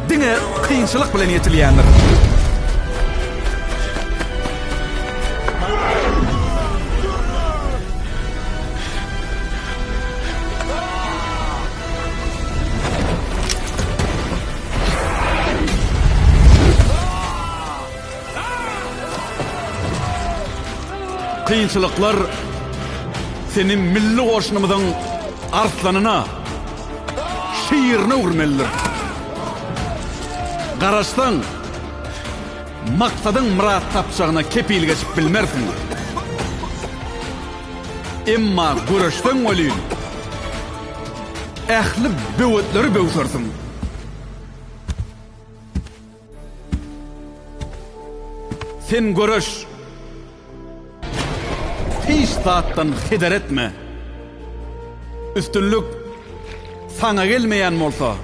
diňe kynçylyk bilen ýetilýändir. Kynçylyklar seni milli goşunymyzyň arslanyna, şirine öwürmelidir. Garaşsaň, maksadyň myrat tapjagyna kepil geçip bilmersiň. Emma göreşseň welin, ähli böwetleri böwsersiň. Sen göreş! Hiç zatdan heder etme! Üstünlik saňa gelmeýän bolsa.